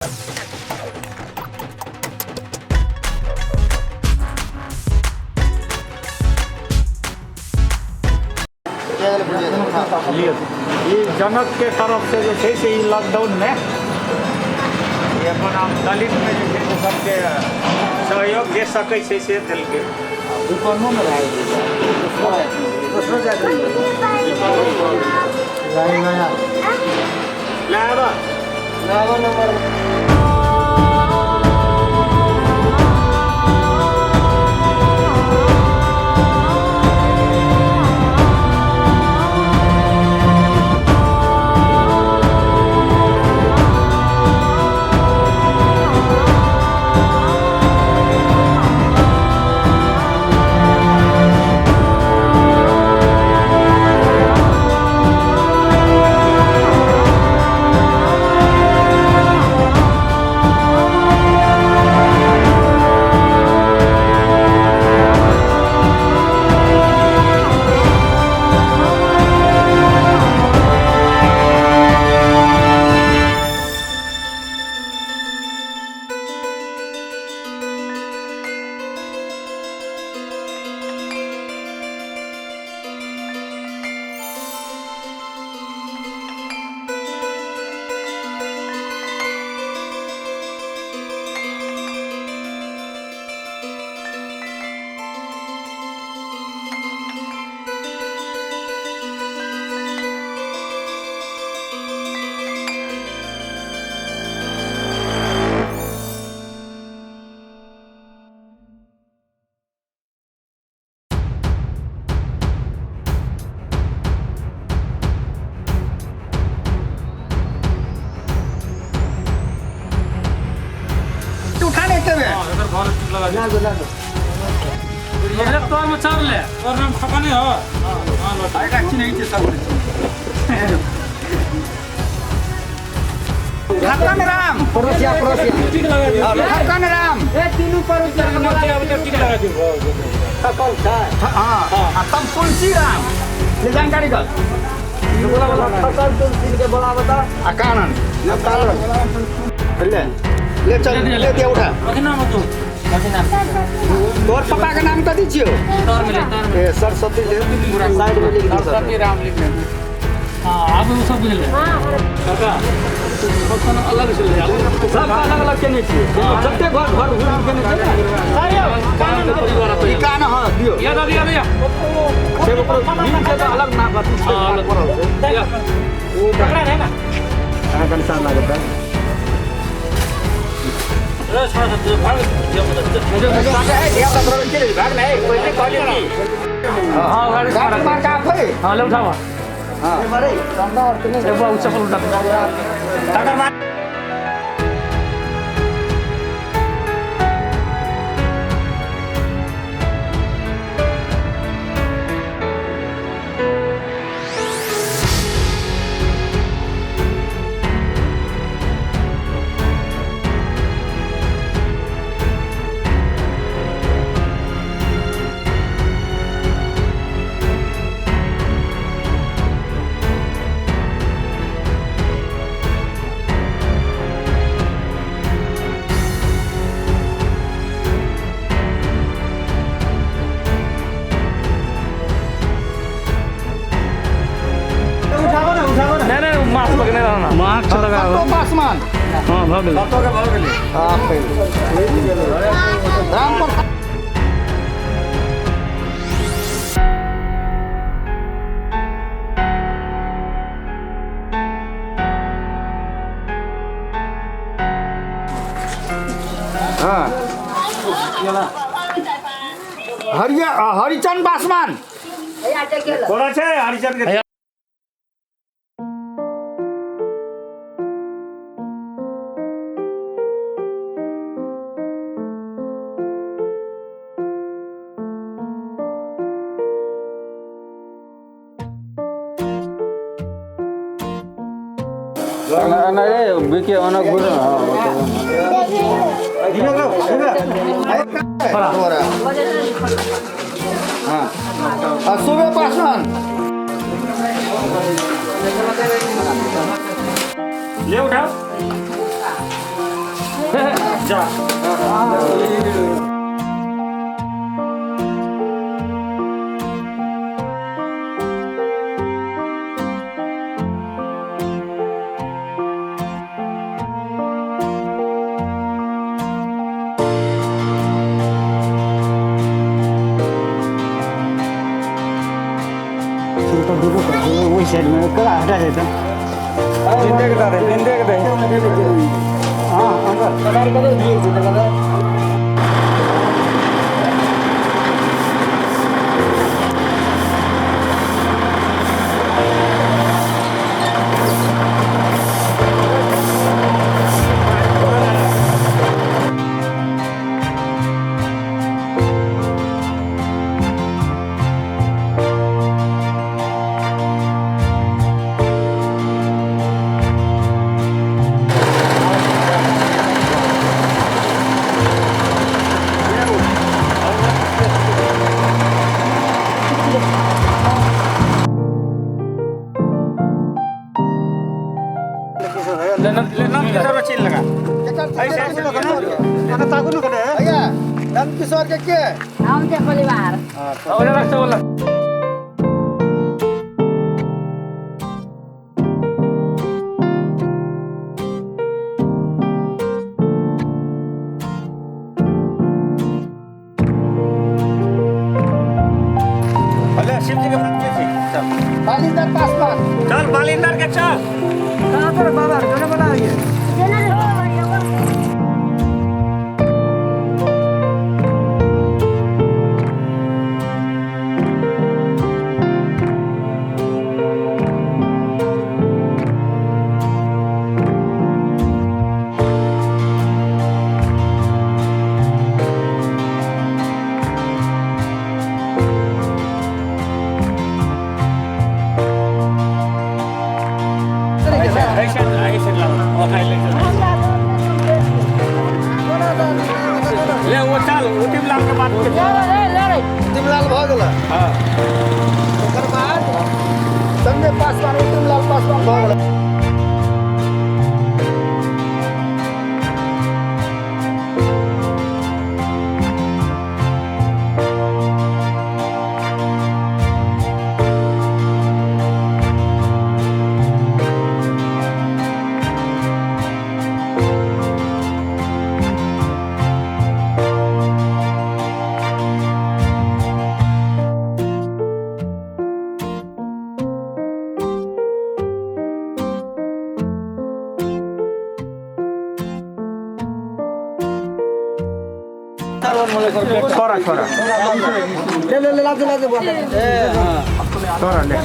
ई जनक के तरफ से जे छै से ई लॉकडाउन में ई अपन आम दलित में जे छै से सबके सहयोग जे सकै छै से देलकै। दुकानों में रह दोसरो जाति ले आबऽ। नंबर। उठा ले के बे। ठक्कन राम। पड़ोसिया पड़ोसिया। ठक्कन राम। हाँ, आ तब तुलसी राम ले जानकारी कर। थकल तुलसी के बोला बता। आ कानन ले ले चल ले दिया उठा। तोर पापा के नाम कथी छियो? ए सरस्वती ले पूरा साइड में लिख दियो सर। राम लिख। हाँ, आब ओ सब बुझल काका, सब अलग से ले। सब अलग अलग केने छियै, जते घर घर घुरि केने छै ने। ई कान, हाँ दियो। या दादी या। से ओकरो नीम के तऽ अलग नाम अथी छै, नाम पड़ल छै। पकड़ा रहे ना। अहाँ कनि निशान लागत है। रे छोड़ा भाग। भाग नहीं पहले कहली की। हाँ, गाड़ी। गाड़ी मार का फे। हाँ, ले उठावा। हां। एक बार चप्पल उठा। तकर बाद नहीं नहीं, मास्क लगने रहना, मास्क लगा। सत्तो पासवान। हाँ, भऽ गेलै। सत्तो के भऽ गेलै। हाँ, पहिले राम पर। हाँ, हरिया हरिचंद पासवान कोना छै हरिचंद के? बिके ओना घुर। हाँ, सुबह पासवान ले उठाओ। जा। वही साइड में कला हटा जाता जिंदे के दे, जिंदे के दे। हां अंदर कलर कलर दिए जिंदे कलर। नंदकिशोर के के हम के परिवार ओला रास्ता बोला। अरे शिव जी के मंदिर थी। चल बालिंदर पासवान, चल बालिंदर के चल। कहां पर बाबा जोने बना है? ले वो चल उतिम लाल के बात के ले ले उतिम लाल भ गेल। हां ओकर बाद संजय पासवान, उतिम लाल पासवान भ गेल। छोरा छोरा ले ले ले लाज लाज बोल छोरा ले।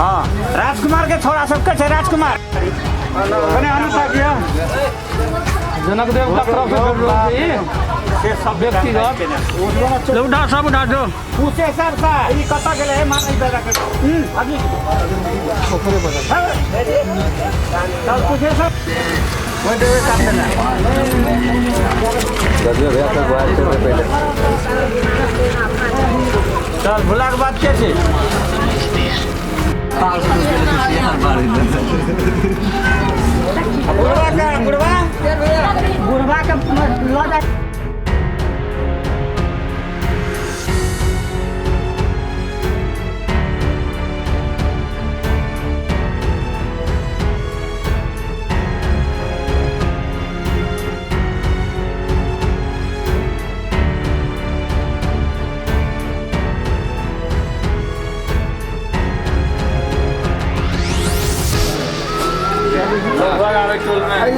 हां राजकुमार के छोरा सबके छै। राजकुमार कने अनुसा किया जनक देव का तरफ से से सब व्यक्तिगत उठा सब उठा दो। पूछे सर सा ई कत गेले हे मानै बेरा के आदमी ओकरे बदल चल पूछे सर वो देवे काम ना ददियो भैया तक बात से पहले चल भुला के बात के छै। बुढ़वा का बुढ़वा बुढ़वा के ल जा।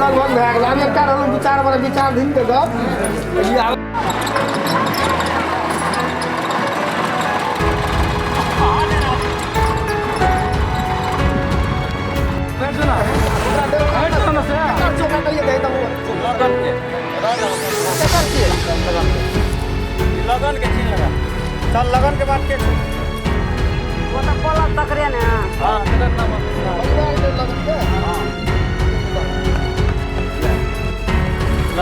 लगभग भए गेल। आब एकटा रहल विचार वाला विचार दिन के गप। लगन के छीन लगा। चल लगन के बात के वो तो पलक तकरे ने। हां लगन नाम परिवार के लगन के। हां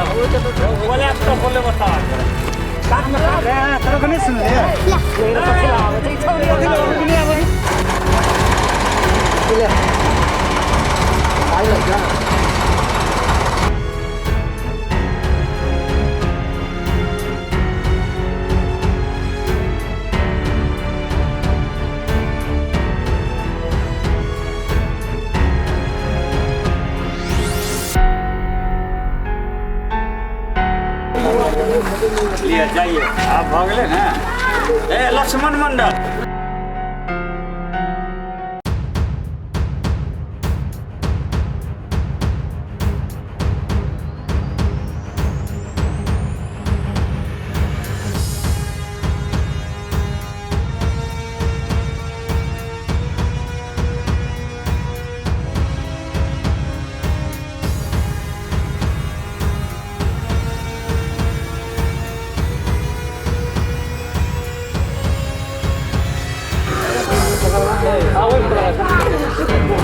बोले तो बोले बता साथ में रे तोरा नहीं सुन ले ले आई लग जा। लिअ जाइए, आब भऽ गेलै ने। ए लक्ष्मण मंडल,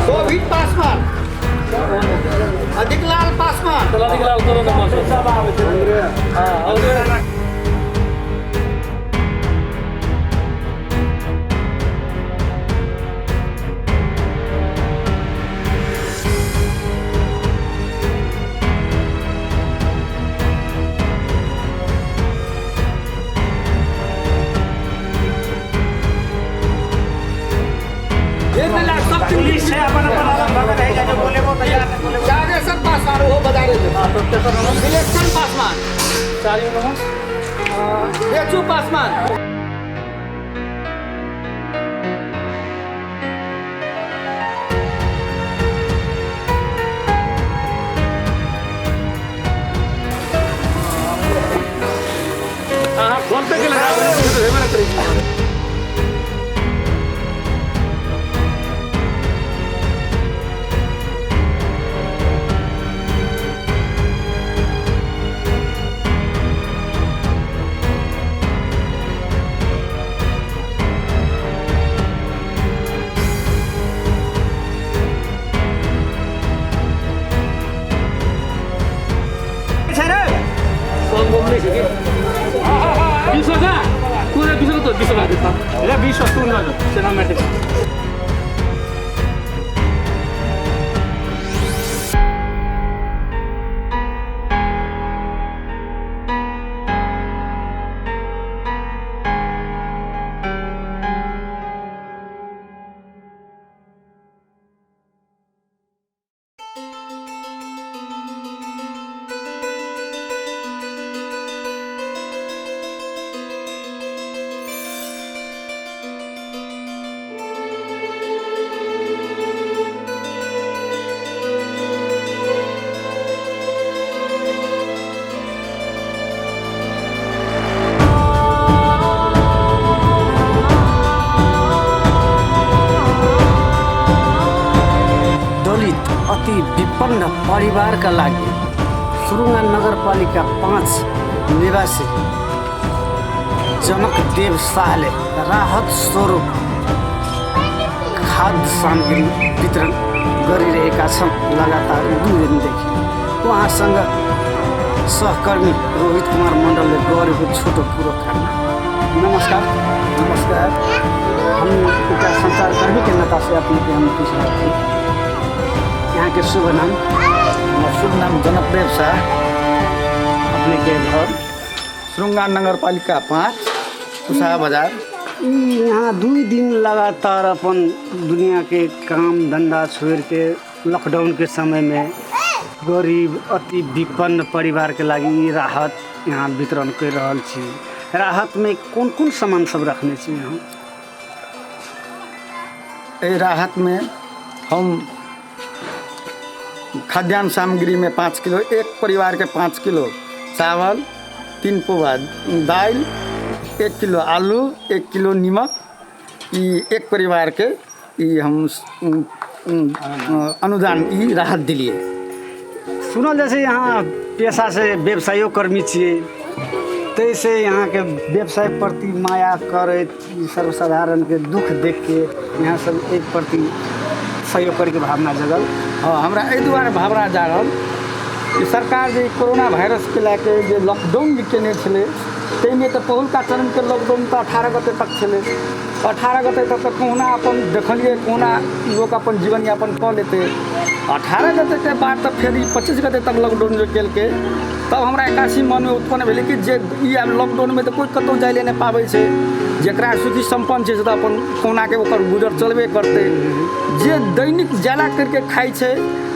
शोभित पासवान, अधिकलाल पासवान, अधिकलाल करो नंबर सब आबै छै। हां और पुलिस है अपन अपन अलग भगत है, जो बोले वो तैयार नहीं बोले। जागेश्वर पासवान वो बजा रहे थे। इलेक्शन पासवान, चारिम नंबर बेचू पासवान। हां फोन पे के लगा हेबे ना करी। दलित अति विपन्न परिवारका लागि सुरुङ्गा नगरपालिका 5 निवासी जनक देव शाहले राहत स्वरूप खाद्य सामग्री वितरण गरिरहेका छन् लगातार 2 दिनदेखि। उहाँसँग सहकर्मी रोहित कुमार मण्डलले गरेको छोटो कुरो खाना। नमस्कार। नमस्कार। हम एउटा सञ्चारकर्मीके नातासे अपने हम पूछ रहे थे, यहाँ के शुभ नाम? शुभ नाम जनकदेव शाह। अपने के घर? सुरुङ्गा नगरपालिका 5 कुशहा बजार। यहाँ 2 दिन लगातार अपन दुनिया के काम धंधा छोड़ के लॉकडाउन के समय में गरीब अति विपन्न परिवार के लागि राहत यहाँ वितरण कर रहल छी। राहत में कौन कौन सामान सब रखने छी यहाँ? एहि राहत में हम खाद्यान्न सामग्री में 5 किलो, एक परिवार के 5 किलो चावल, 3 पौवा दाल, 1 किलो आलू, 1 किलो नमक, ई एक परिवार के ई हम अनुदान ई राहत दिलिए। सुनल जैसे यहाँ पेशा से व्यवसायो कर्मी छियै, तैसे यहाँ के व्यवसाय प्रति माया करैत सर्वसाधारण के दुख देख के यहाँ सब एक प्रति सहयोग करके भावना जगल। हाँ, हमरा एहि दुआरे भावना जागल कि सरकार जे कोरोना वायरसके लए के जे लॉकडाउन जे केने छलै ताहिमे तऽ पहिलुका चरणके लॉकडाउन तऽ 18 गते तक छलै। 18 गते तक तऽ कहुना अपन देखलियै कहुना लोक अपन जीवनयापन कऽ लेतै। 18 गतेके बाद तऽ फेर ई 25 गते तक लॉकडाउन जे केलकै तब हमरा एकासी मनमे उत्पन्न भेलै कि जे ई आब लॉकडाउनमे तऽ कोइ कतहु जाइ लए नहि पाबै छै, जकरा सुखी सम्पन्न छै से तऽ अपन कहुनाके ओकर गुजर चलबे करतै। जे दैनिक जाला करिके खाइ छै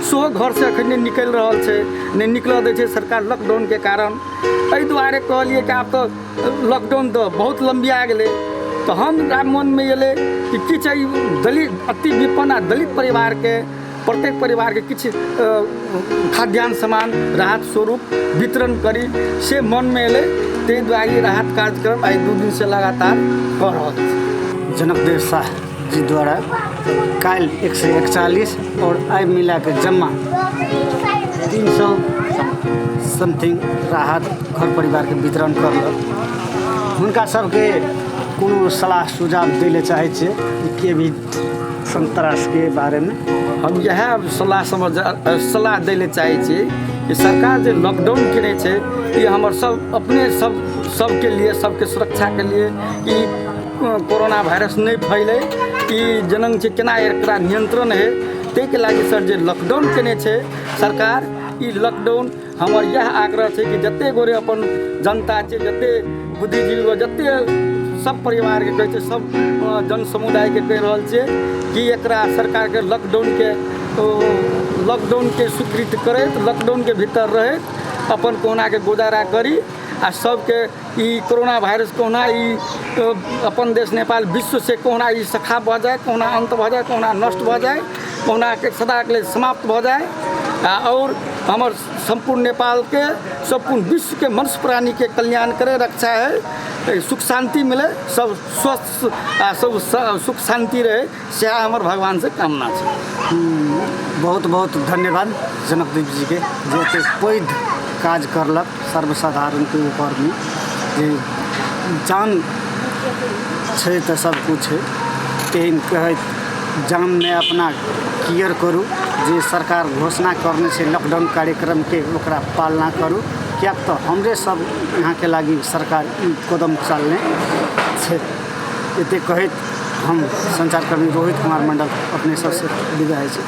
सेहो घरसँ एखन नहि निकलि रहल छै, नहि निकलऽ दै छै सरकार लॉकडाउनके कारण। एहि दुआरे कहलियै कि आब तऽ लॉकडाउन तऽ बहुत लम्बिया गेलै, तऽ हमरा मनमे एलै कि किछु एहि दलित अति विपन्न आ दलित परिवारके प्रत्येक परिवारके किछु खाद्यान्न सामान राहत स्वरूप वितरण करी, से मनमे एलै। ताहि दुआरे राहत कार्यक्रम आइ 2 दिनसँ लगातार कऽ रहल छी। जनकदेव शाह जी द्वारा काल्हि 141 और आइ मिलाके जम्मा 300 समथिंग राहत घर परिवारके वितरण करलक। हुनका सबके कोनो सलाह सुझाव दै लए चाहै छियै के भी संत्रासके बारेमे? हम इएह सलाह दै लए चाहै छियै कि सरकार जे लॉकडाउन केने छै ई हमर सब अपने सब सबके लिए, सबके सुरक्षाके लिए कि कोरोना वायरस नहि फैलै, ई जनङ छै केना एकरा नियंत्रण है, ताहिके लागि सर जे लॉकडाउन केने छै सरकार, ई लॉकडाउन हमर इएह आग्रह छै कि जते गोरे अपन जनता छै, जते बुद्धिजीवी, जते सब परिवारके कहै छै, सब जन समुदायके कहि रहल छियै कि एकरा सरकारके लॉकडाउनके स्वीकृत करैत लॉकडाउनके भीतर रहैत अपन कहुनाके गुजारा करी आ सबके ई कोरोना वायरस कहुना ई अपन देश नेपाल विश्व से कहुना ई सखा भऽ जाए, कहुना अन्त भऽ जाए, कहुना नष्ट भऽ जाए, कहुनाके सदाके लेल समाप्त भऽ जाए आ और हमर सम्पूर्ण नेपालके सम्पूर्ण विश्वके मनुष्य प्राणीके कल्याण करे, रक्षा है, सुख शान्ति मिले, सब स्वस्थ आ सब सुख शान्ति रहे, सएह हमर भगवानसँ कामना छै। बहुत बहुत धन्यवाद जनकदेव जीके जे एतेक पैघ काज करलक सर्वसाधारणके ऊपरमे, जे जान छै तऽ सब कुछ छै। एहन कहैत जानमे अपना केयर करू, जे सरकार घोषणा करने छै लॉकडाउन कार्यक्रमके ओकरा पालना करू, किएक तऽ हमरे सब यहाँके लागि सरकार ई कदम चालने छै। एतेक कहैत हम सञ्चारकर्मी रोहित कुमार मण्डल अपने सबसँ विदा होइ छी।